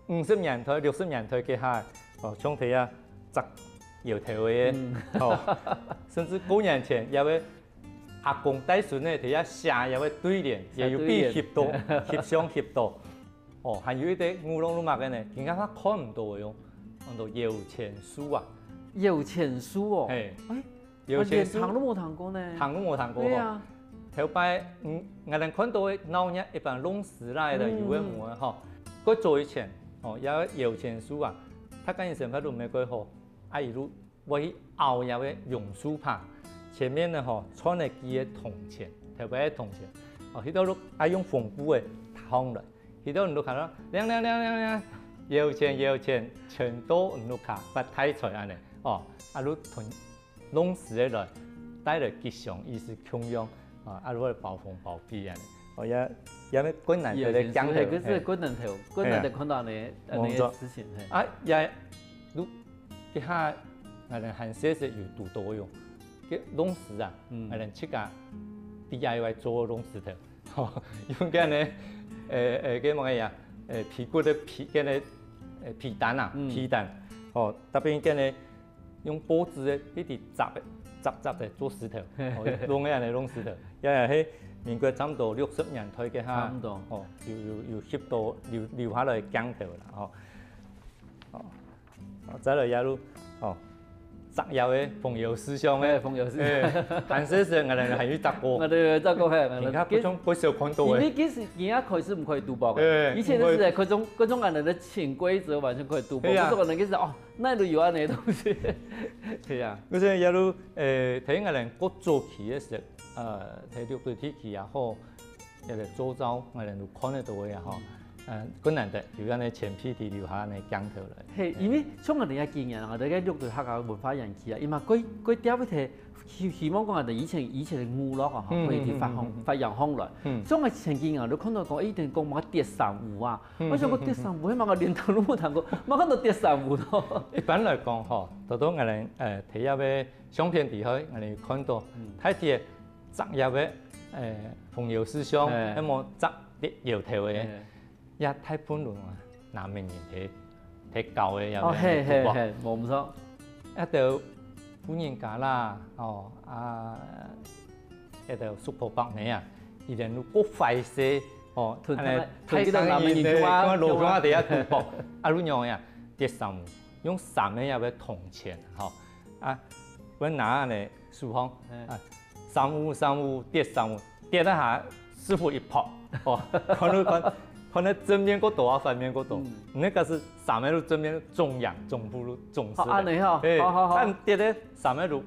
五十年代、六十年代該下，哦，像在這摘搖頭个，嗯。哦，甚至過年前，這个阿公帶孫仔在這寫這个對聯，也有被翕到，寫對聯。翕相翕到。哦，還有一個娛樂就麼个呢？今下看毋到个喲，安到搖錢樹啊。搖錢樹哦。嘿。哎， 搖錢樹。連聽都無聽過呢。聽都無聽過吼。對啊。頭擺，嗯，𠊎等看到个鬧熱一般弄死啦个，嗯。有个無个吼。較早以前，哦，這搖錢樹啊，大家人生活都毋係幾好，啊，佢就會去拗這个榕樹椏，前面呢吼，穿个幾个銅錢，頭擺个銅錢，哦，佢兜就愛用紅布仔打上來，佢兜人就看到，亮亮亮亮亮，搖錢搖錢，錢到你屋下發大財恁樣，哦，啊，就同 弄死个來，帶來吉祥，意思共樣，啊，啊，就會包紅包俾恁樣。哦，也，也係困難个鏡頭，嘿，這係困難頭，嘿。困難个看到恁樣，嘿啊。恁樣个事情，嘿。啊，也，如，這下，𠊎等還細時有堵到喲，該弄死啊，嗯。𠊎等自家D I Y做弄死頭，吼，用該呢，呃，呃，該麼个呀，呃，皮骨个皮，該呢，呃，皮蛋啊，嗯。皮蛋，吼，特別該呢， 用報紙个，一直紮个，紮紮个做石頭，哦，弄个恁樣弄石頭。呀呀，係，民國差毋多六十年代个下，差毋多。哦，有有有翕到留留下來个鏡頭啦，吼。哦，哦，再來一路，哦，摘葉个風流思想个，哎，風流思想。哎，還細時，𠊎等還有摘過，𠊎等有摘過，嘿，𠊎等平常不像不少看到个。因為其實人家開始毋可以賭博个，哎，以前个時代，毋可以。各種各種恁樣个潛規則完全可以賭博，對啊。不是可能就是哦，哪裡有恁樣个東西，對啊。可是一路，呃，在𠊎等較早期个時候，呃，在六堆地區也好， 也係做到𠊎等都看得到个啊吼。嗯，較難得有恁樣前輩提留下恁樣鏡頭來。嘿，因為像𠊎等个經驗啊，𠊎等个六堆客家文化園區啊，佢嘛過過特別个，希希望講𠊎等以前以前个娛樂啊，吼，嗯，可以去發放，嗯，嗯，嗯，嗯。發揚光大。嗯。所以𠊎曾經啊，就看到講，一定講麼个跌衫褲啊，嗯，我想講跌衫褲，嗯，嗯，嗯。該麼个連聽都無聽過，麼个看到跌衫褲咯。一般來講吼，頭頭𠊎等，呃，在這个相片底下，𠊎等有看到，嗯。大體个 摘葉个，呃，風流思想，哎。該無摘葉頭个，哎。也大部分啊，男人在在搞个，也哦，嘿，嘿，嘿，無毋著。一兜婦人家啦，哦，啊，一兜叔婆伯姆啊，佢等都較壞勢，哦，吞，恁樣吞，吞佢个男人，吞佢个，就啊，講老公啊，就啊。在遐賭博，啊，就仰仔啊，跌衫褲，用衫仔也會銅錢，吼，啊，會拿呢，手項，哎。啊， 衫褲衫褲跌衫褲，跌一下，師傅一拍，哦，看到看，看到正面較多啊，反面較多。嗯。該個係衫仔路正面中贏，中褲路中輸个。好，恁樣吼，嘿，好，好，好。但跌个衫仔路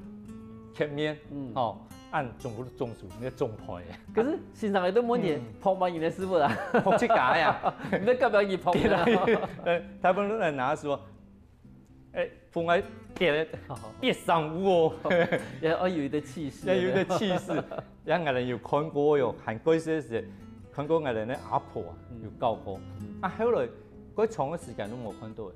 前面，嗯。吼，恁中褲路中輸，該中牌个。可是先生，有個問題，嗯。拍麼人个師傅啊？拍自家呀。你在隔壁去拍的啊？對，大部分都在拿說， 哎，風來跌，跌衫褲哦。也要有一個氣勢。要有一個氣勢。像𠊎等有看過喲，還過細時，看過𠊎等个阿婆啊，嗯。有搞過。嗯。啊，後來，過長个時間都無看到了。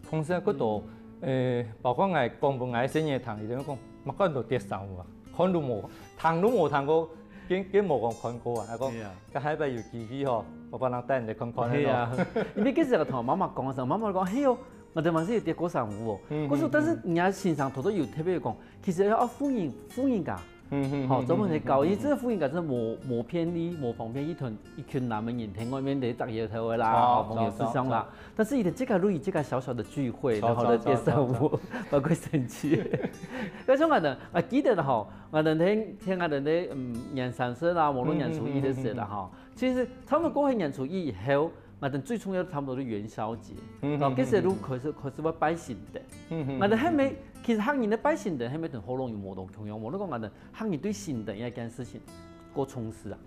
同時啊，過多，嗯。呃，包括𠊎講分𠊎細人聽，佢等講，麼个看到跌衫褲啊，看都無，聽都無聽過，更，更無講看過啊。𠊎講，對啊。該下擺有機會吼，𠊎幫人帶你來看看咯。對啊。因為其實𠊎同媽媽講个時候，媽媽講，嘿喲， 𠊎兜嘛係有跌過衫褲哦。嗯，故所，嗯，但是人家先生頭頭有特別講，其實愛婦人，婦人家，嗯，嗯，吼，嗯，專門來教，嗯，嗯，因為這個婦人家真的無，無便利，無方便，一群，一群男人在外面在摘葉頭个啦，哦，吼，風流思想啦。著，著，著。但是佢等自家就以自家小小的聚會，著，然後來跌衫褲，著，著，著，著。蠻神奇。該像𠊎等，啊，記得啦吼，𠊎等聽，聽𠊎等在，嗯，年三十啦，無論年初一个時啦，嗯，嗯，嗯，嗯，嗯。吼，其實差不多過完年初一以後， 𠊎等最重要差不多係元宵節，嗯，哦，該時就開始，開始會拜神燈。嗯，嗯，𠊎等還無，嗯，嗯。其實客人个拜神燈還無同學人有無同共樣，無你講𠊎等客人對神燈這件事情較重視啊？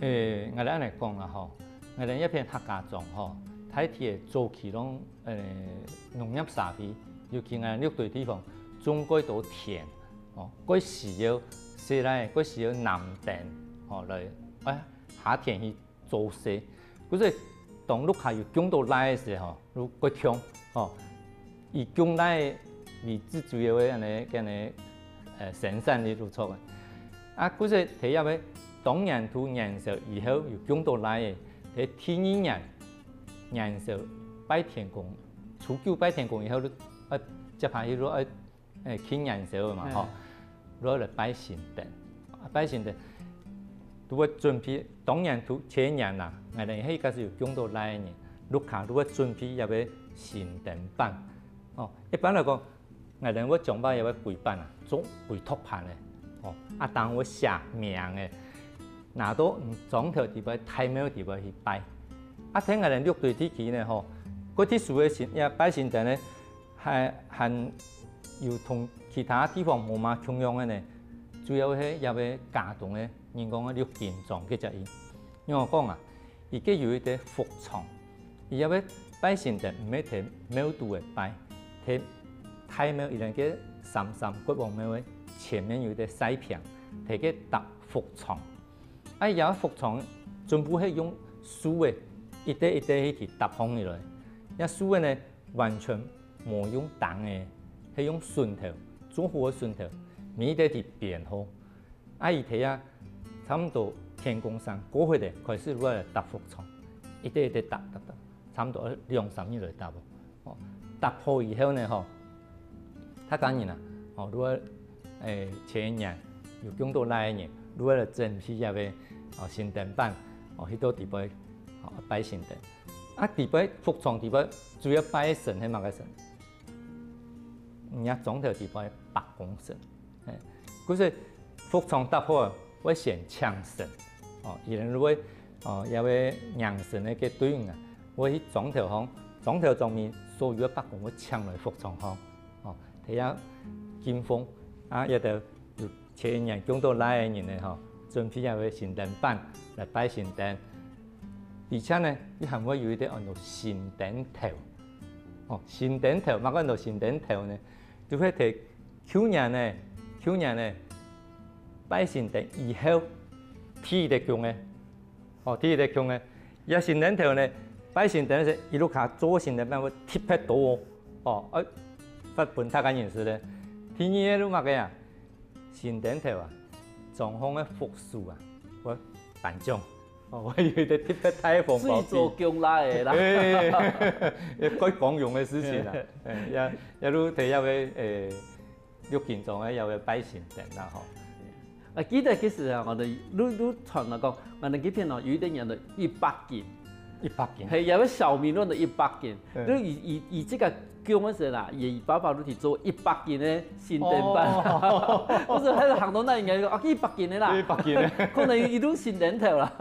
誒，𠊎等恁樣講啦吼，𠊎等這片客家庄吼，大體个早期攏，誒，農業社會，尤其𠊎等六堆地方，種蓋多田，哦，蓋需要，細倈，蓋需要男丁，吼，來，哎，下田去 做事。故所當屋下有降到倈个時候，就較強，吼。以降倈為主要个恁樣，恁樣，呃，生產力就著个。啊，故所第一个，當年度元宵以後有降到倈个，第第二年，元宵拜天公，初九拜天公以後，就，啊，接下去就，啊， 誒，慶元宵个嘛，嗯。吼，落來拜神燈。啊，拜神燈，都會準備，當然都前年啦，𠊎等係開始有降到倈个人，屋下都會準備一個神燈板。哦，一般來講，𠊎等會將擺一個鬼板啊，做鬼托盤个，哦，啊，當會寫名个，拿到庄頭底背、大廟底背去拜。啊，在𠊎等六堆地區呢，吼，過特殊个神，也拜神燈呢， 還，還有同其他地方無麼共樣个呢，主要係這位佳冬个人講个六根莊个接引。仰般講啊，佢个有一個福床，佢這位拜神燈毋係在廟肚个拜，在大廟一個个三山國王廟个前面有一個西坪，在該搭福床。啊，這福床全部係用樹个一垤一垤去搭放起來。這樹个呢， 完全無用釘个，係用榫頭，做好个榫頭，每一垤都編好。啊，佢在啊，差毋多天公生過後咧，開始落來搭福床，一垤一垤搭搭搭，差毋多兩三日來搭哦。哦，搭好以後呢，吼，客家人啊，哦，如果，誒，前一年有降到倈个人，如果來準備這個哦，神燈板，哦，去到底背，哦，拜神燈。啊，底背，福昌底背，主要拜个神係麼个神？人家庄頭底背伯公神。嘿，故所福昌搭伙會先請神，哦，佢等會，哦，也會迎神个該隊伍啊，會去庄頭項，庄頭庄尾所有个伯公會請來福昌項，哦，大家敬奉，啊，也就有 前一年降到倈个人呢，吼，準備這个神燈板來拜神燈。而且呢，佢還會有一個安到神燈頭。哦，神燈頭，麼个安到神燈頭呢？就係在舊年呢，舊年呢，拜神燈以後，第一個供个，哦，第一個供个，這神燈頭呢，拜神燈个時，一路下做神燈板會特別多哦。哦，愛發分大家認識咧。第二個就麼个啊？ 神燈頭啊，裝項个福壽啊，會頒獎，哦，會有一個特別大个紅包。最早降倈个啦。哎，也蓋光榮个事情啊。哎，也，也就在這位，哎，六斤庄个這位拜神燈啦，吼。啊，記得其實啊，𠊎等，你，你傳來講，𠊎等這片哦，有一個人的一百斤。一百斤。係，有個小名論的一百斤。嗯。你以，以，以這個 降个時啦，佢爸爸都去做一百斤个神燈板。哦。毋係，還有行到那應該講，啊，一百斤个啦。一百斤个。可能佢都神燈頭啦。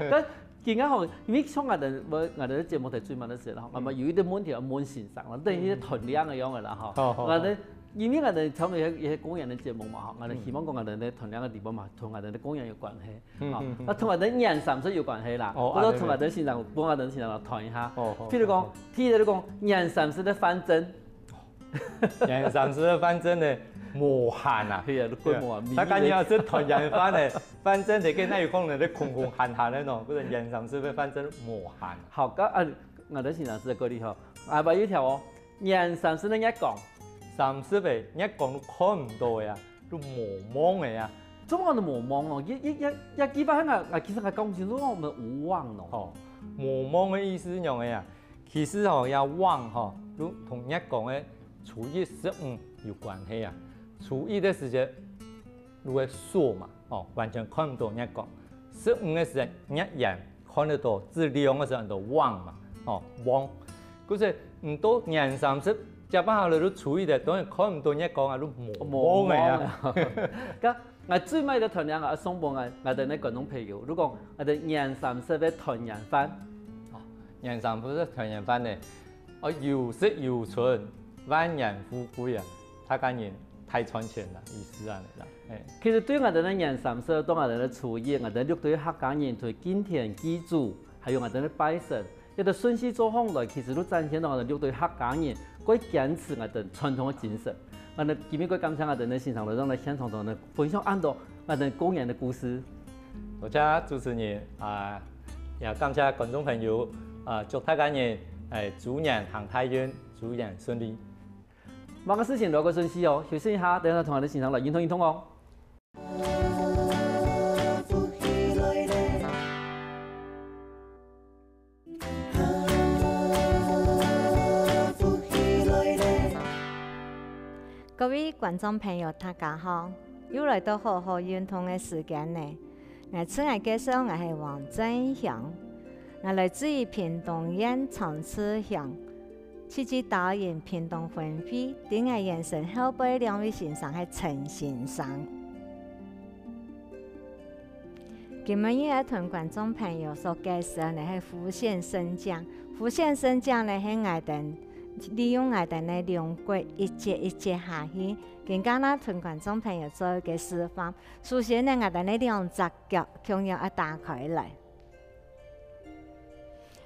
但今日吼，因為像𠊎等，𠊎，𠊎等个節目在最慢个時候，那麼有一個問題要問先生啦，等於團量个樣个啦，吼。好，好，好。𠊎等，因為𠊎等頭面一些，一些公園个節目嘛，吼，𠊎等希望講𠊎等个團量个地方嘛，同𠊎等个公園有關係。 嗯，啊，嗯，嗯。那同𠊎等年三十有關係啦，哦，或者同𠊎等先生，幫𠊎等先生來談一下。哦，好，譬如講，好，好。第一個就講年三十个飯糉。年三十个飯糉呢，無閒啊。係啊，都過無閒，大家你要食團圓飯呢，飯糉這個哪有可能咧空空閒閒个喏，不是年三十个飯糉無閒。好，該，啊，𠊎等先生係過哩吼，啊，還有一條哦，年三十个月光。三十个月光都看毋到个啊。 都無望个啊。做麼个都無望哦？一、一、一、一句話，𠊎、𠊎其實𠊎講毋清楚，𠊎無望哦。吼，無望个意思係仰仔啊？其實吼，這望吼，就同月光个初一、十五有關係啊。初一个時節，就會鎖嘛，吼，完全看毋到月光。十五个時節，月圓 看得到，只亮个時候安到望嘛，吼，望。故所毋到年三十，接下來就初一个，當然看毋到月光啊，就無，無望个啊。無望啊。該𠊎最尾个團圓啊，送分𠊎，𠊎等个觀眾朋友，如果𠊎等年三十个團圓飯，哦，年三十个團圓飯呢，哦，有食有存，萬年富貴啊，大家人大賺錢啦，意思恁仔啦，嘿。其實對𠊎等个年三十，到𠊎等个初一，𠊎等六堆客家人對敬天祭祖， 還有𠊎等个拜神，這個順序做項來，其實都展現到𠊎等六堆客家人蓋堅持𠊎等傳統个精神。𠊎等今晡日蓋感謝𠊎等个先生來到來現場同𠊎等分享恁多𠊎等過年个故事。多謝主持人啊，也感謝觀眾朋友啊，祝大家人，哎，豬年行大運，豬年順利。麼个事情都愛順序哦，休息一下，等下同𠊎等先生來運動運動哦。 各位觀眾朋友，大家好！又來到好好運動个時間呢。𠊎自𠊎介紹，𠊎係王正祥，𠊎來自於屏東縣長治鄉。 七支導引屏東分會，在𠊎眼神後背兩位先生係陳先生。今晡日愛同觀眾朋友所介紹呢係浮線升降。浮線升降呢係𠊎等利用𠊎等个龍骨一節一節下去，今下呢同觀眾朋友做一個示範。首先呢，𠊎等个兩隻腳共樣愛打開來。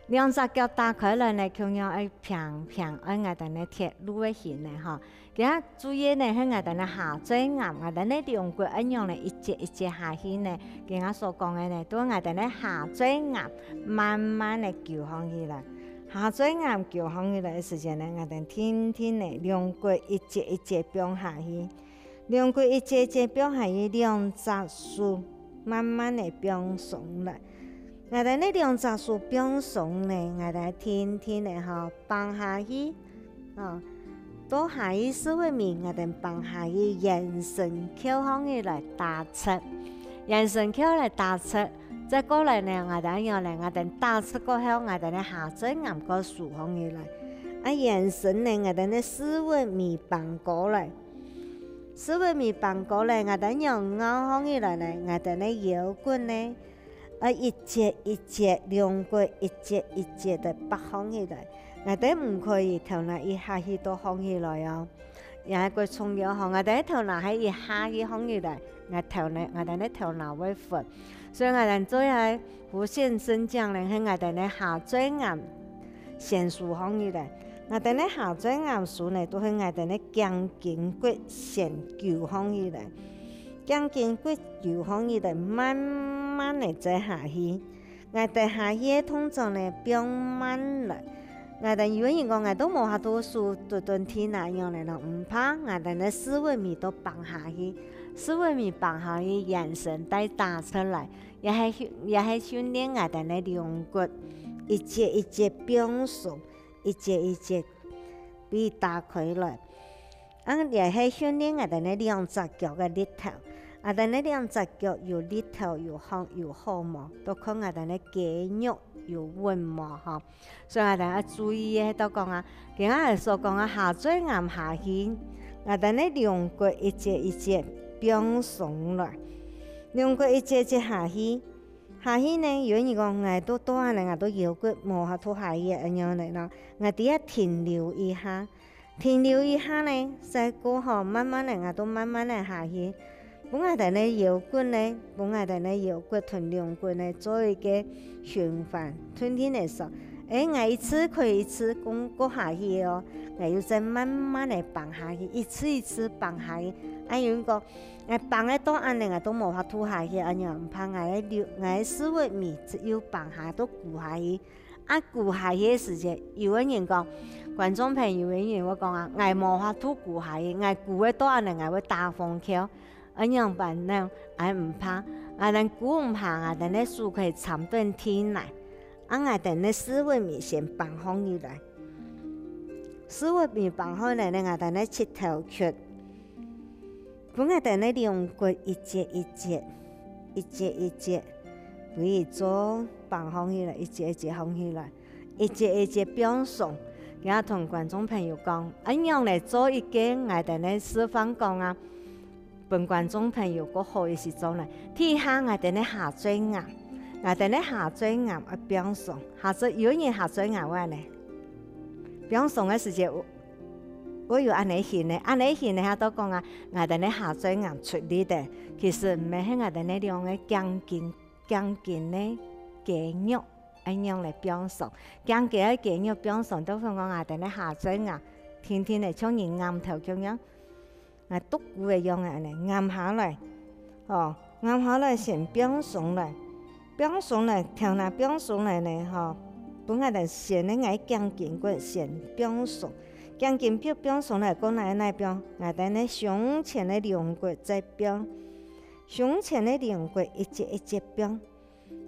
兩隻腳打開來呢，共樣愛平平，愛𠊎等个鐵路个形呢，吼。今下注意呢，係𠊎等个下墜岩，𠊎等个龍骨愛仰呢一節一節下去呢。今下所講个呢，都𠊎等个下墜岩慢慢个勼䟘起來。下墜岩勼䟘起來个時節呢，𠊎等定定呢，龍骨一節一節放下去。 龍骨一節節放下去，兩隻手慢慢个放鬆來。𠊎等呢兩隻手放鬆呢，𠊎等定定个吼，放下去，哦，到下去四分位，𠊎等放下去，圓身翹䟘起來打直。圓身翹來打直，再過來呢，𠊎兜仰呢，𠊎兜打直過後，𠊎兜呢下嘴頷過豎䟘起來。啊，圓身呢，𠊎兜呢屎朏尾挷過來。屎朏尾挷過來，𠊎兜仰拗䟘起來呢，𠊎兜呢腰骨呢， 愛一節一節，龍骨一節一節个擘䟘起來。𠊎兜毋可以頭那一下去到䟘起來哦。也係過重要吼，𠊎兜頭那係一下去䟘起來，𠊎頭呢，𠊎兜呢頭那會昏。所以𠊎兜做下跍縤身正呢，係𠊎兜呢下嘴頷先豎䟘起來。𠊎兜呢下嘴頷豎呢，都係𠊎兜呢頸根骨先勼䟘起來。頸根骨 由䟘起來慢慢个再下去。𠊎兜下去个動作呢，放慢來。𠊎兜有个人講，𠊎都無法度手㧡等地泥樣呢，毋怕，𠊎兜呢屎朏尾都挷下去，屎朏尾挷下去，圓身再打直來，也係訓，也係訓練𠊎兜呢龍骨，一節一節放鬆，一節一節 分佢打開來。恁樣係訓練𠊎兜呢兩隻腳个力頭。𠊎兜呢兩隻腳有力頭、有䟘、有好無，都看𠊎兜呢肌肉有穩無吼。所以𠊎兜愛注意个，到講啊，今下所講啊，下嘴頷下去，𠊎兜呢龍骨一節一節放鬆來，龍骨一節一節下去。 下去呢，有个人講，𠊎都到恁呢，𠊎都腰骨無法度下去，恁樣呢，𠊎在這停留一下，停留一下呢，再過後，慢慢个，𠊎都慢慢个下去。分𠊎兜呢腰骨呢，分𠊎兜呢腰骨同龍骨呢做一個循環，定定个說，欸，𠊎一次可以一次過下去哦，𠊎又再慢慢个放下去，一次一次放下去。啊，有人講， 𠊎放个到恁呢，𠊎都無法度下去，恁樣毋怕，𠊎个溜，𠊎个屎朏尾只有放下到跍下去。啊，跍下去个時節，有个人講，觀眾朋友，有个人會講啊，𠊎無法度跍下去，𠊎跍个到恁呢，𠊎會打橫翹。恁樣般呢，𠊎毋怕，𠊎等跍毋下，𠊎等个手可以參等地泥，啊，𠊎等个屎朏尾先放䟘起來。屎朏尾放䟘來呢，𠊎等个膝頭屈。 分𠊎兜呢龍骨一節一節，一節一節，分佢做放䟘起來，一節一節䟘起來，一節一節放鬆。也同觀眾朋友講，恁樣來做一個𠊎兜呢示範講啊，分觀眾朋友過好一息做呢。第一下𠊎兜呢下嘴頷，𠊎兜呢下嘴頷愛放鬆，下嘴，有人下嘴頷會呢，放鬆个時節， 會有恁呢形呢，恁呢形呢，佢都講啊，𠊎兜呢下嘴頷出力个，其實毋係，係𠊎兜呢兩個頸根，頸根呢肌肉恁樣來放鬆，頸根个肌肉放鬆，都係講𠊎兜呢下嘴頷，定定个像人頷頭共樣。 𠊎剁痀个樣仔恁呢，頷下來，吼，頷下來先放鬆來，放鬆來，頭那放鬆來呢，吼，分𠊎兜先呢，𠊎頸根骨先放鬆，頸根骨放鬆來，過來來放，𠊎兜呢胸前个龍骨再放，胸前个龍骨一節一節放。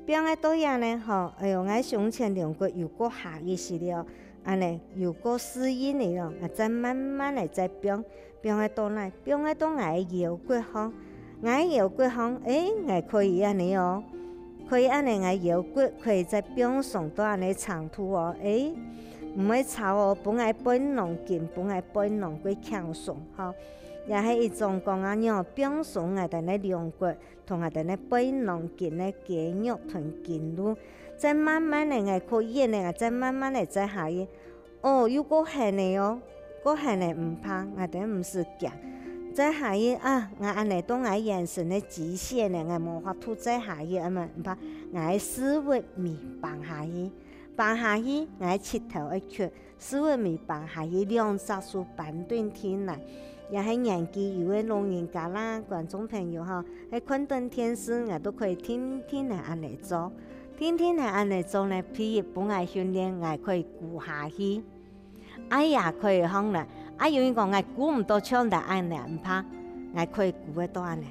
放个到這呢，吼，哎喲，𠊎胸前龍骨有過下一息了，恁呢有過適應了哦，𠊎再慢慢个再放，放个到哪？放个到𠊎个腰骨項，𠊎个腰骨項，欸，𠊎可以恁呢哦，可以恁呢，𠊎腰骨可以再放鬆到恁呢長度哦，欸，毋會吵哦，分𠊎背囊筋，分𠊎背囊骨輕鬆，吼，也係一種講啊，仰放鬆𠊎兜个龍骨， 同𠊎兜个背囊筋个肌肉同筋路，再慢慢个𠊎可以呢，𠊎再慢慢个再下去。哦，又過絚了哦，過絚了毋怕，𠊎兜毋使驚。再下去啊，𠊎恁呢到𠊎圓身个極限了，𠊎無法度再下去，啊嘛，毋怕，𠊎屎朏尾放下去，放下去，𠊎膝頭愛屈， 屎朏尾放下去，兩隻手扳等地泥，也係年紀有个老人家啦，觀眾朋友吼，係看等電視，𠊎都可以定定个恁呢做，定定个恁呢做呢，第一分𠊎訓練，𠊎可以跍下去，啊也可以䟘來。啊有人講𠊎跍毋到像𠊎恁呢，毋怕，𠊎可以跍會到恁呢。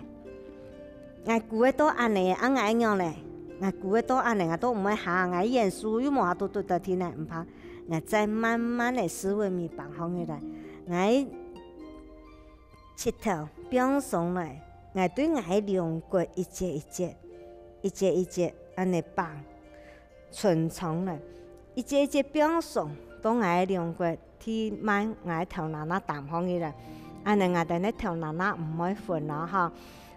𠊎跍會到恁呢，啊𠊎仰呢？𠊎跍會到恁呢，𠊎都毋會下，𠊎圓手又無法度㧡到地泥，毋怕，𠊎再慢慢个屎朏尾放䟘起來，𠊎膝頭放鬆來， ，𠊎對𠊎个龍骨一節一節，一節一節恁呢放，存倉來，一節一節放鬆到𠊎个龍骨地慢，𠊎个頭那那擔䟘起來，恁呢𠊎兜个頭那那毋會昏囉吼。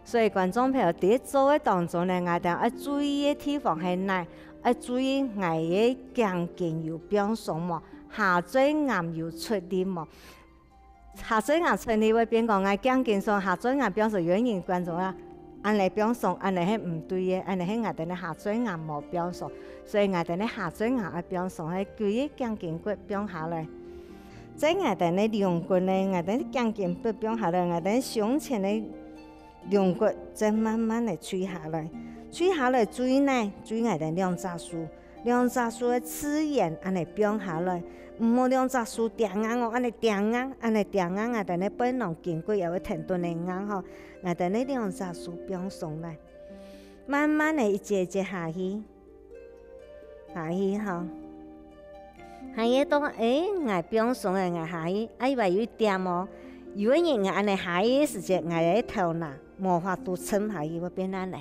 所以觀眾朋友，在做个當中呢，𠊎兜愛注意个地方係哪？愛注意𠊎个頸根有放鬆無？下墜岩有出力無？ 下墜岩出力會變講，𠊎頸根鬆，下墜岩放鬆，有个人觀眾啊，恁呢放鬆，恁呢係毋對个，恁呢係𠊎兜个下墜岩無放鬆，所以𠊎兜个下墜岩愛放鬆，係歸个頸根骨放下來。在𠊎兜个龍骨呢，𠊎兜个頸根骨放下來，𠊎兜个胸前个龍骨正慢慢个垂下來，垂下來注意呢，注意𠊎兜兩隻手。 兩隻手个自然恁呢放下來，毋好兩隻手定硬哦，恁呢定硬，恁呢定硬，𠊎兜个背囊筋骨也會疼到恁呢硬吼。𠊎兜个兩隻手放鬆來，慢慢个一節一節下去，下去吼。下去到，欸，𠊎放鬆了，𠊎下去，啊，以外有一點哦，有个人𠊎恁呢下去个時節，𠊎个頭那無法度沉下去，會變恁呢。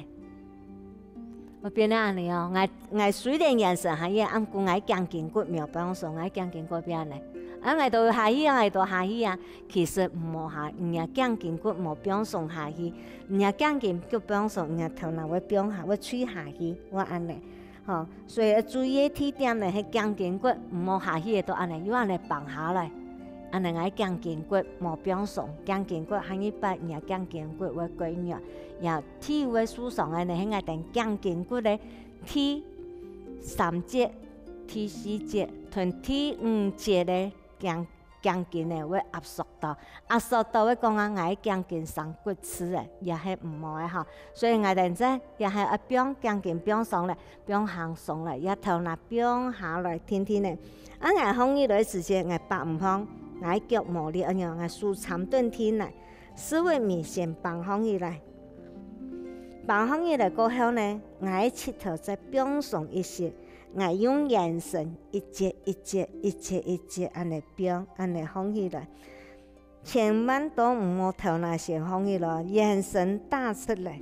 會變到恁呢哦，𠊎，𠊎雖然眼神下去，毋過𠊎頸根骨無放鬆，𠊎頸根骨變恁呢。啊，𠊎都下去啊，𠊎都下去啊。其實毋好下，若頸根骨無放鬆下去，若頸根骨放鬆，若頭那會放下，會垂下去，會恁呢。吼，所以愛注意个地點呢，係頸根骨毋好下去个，都恁呢，又恁呢放下來。恁呢𠊎頸根骨無放鬆，頸根骨下一擺，若頸根骨會較軟，也 第五个受傷个呢，係𠊎兜頸根骨个第三節、第四節同第五節个頸，頸根呢會壓縮到，壓縮到會講啊，𠊎个頸根生骨刺了，也係毋好个吼。所以𠊎兜這也係愛放頸根放鬆了，放輕鬆了，也頭那放下來定定呢。啊，𠊎䟘起來个時節，𠊎擘毋䟘，𠊎个腳無力恁樣，𠊎手參等定來，四分尾先挷䟘起來。 挷䟘起來過後呢，𠊎个膝頭再放鬆一息，𠊎用圓身一節一節、一節一節恁呢放，恁呢䟘起來。千萬都毋好頭那先䟘起來，圓身打直來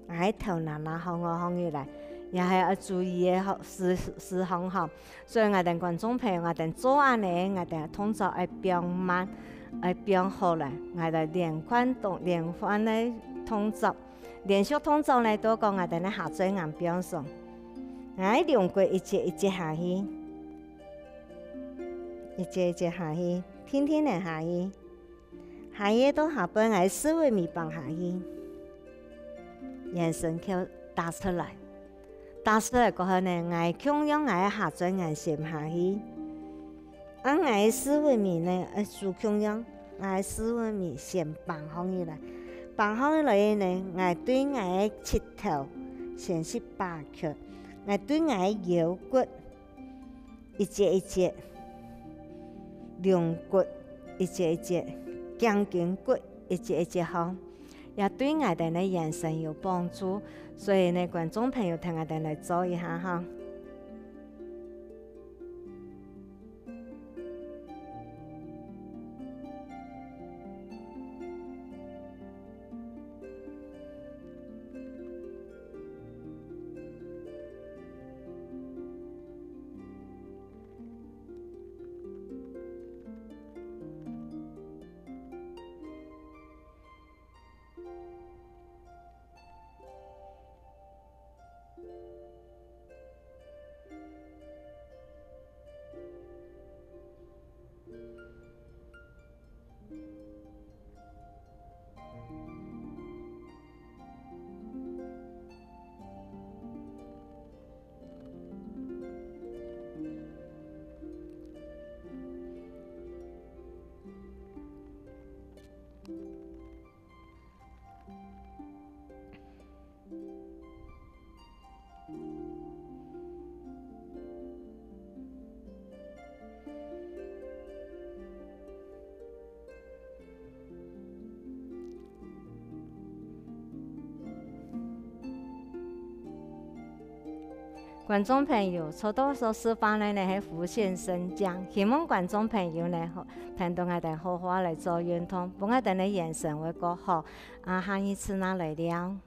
，𠊎个頭那那䟘哦䟘起來，也係愛注意个吼，事，事項吼。 所以𠊎兜觀眾朋友，𠊎兜做恁呢，𠊎兜動作愛放慢，愛放好來。𠊎兜連貫動，連環个動作，連續動作呢，都講𠊎兜个下墜岩放鬆。𠊎个龍骨一節一節下去，一節一節下去，定定个下去。 下去到下背，𠊎四分尾挷下去，圓身扣打直來。打直來過後呢，𠊎共樣𠊎个下墜岩先下去。啊，𠊎个四分尾呢，愛手共樣，𠊎个四分尾先挷䟘起來。挷䟘起來呢，𠊎對𠊎个膝頭先去把屈，𠊎對𠊎个腰骨 一節一節，龍骨一節一節，頸根骨一節一節吼，也對𠊎兜个圓身有幫助。所以呢，觀眾朋友，同𠊎兜來做一下哈。觀眾朋友，做到所示範个呢係腹眩升降，希望觀眾朋友呢，好，聽到𠊎兜好好來做運動，分𠊎兜个眼神會較好。啊，下一次呢來尞。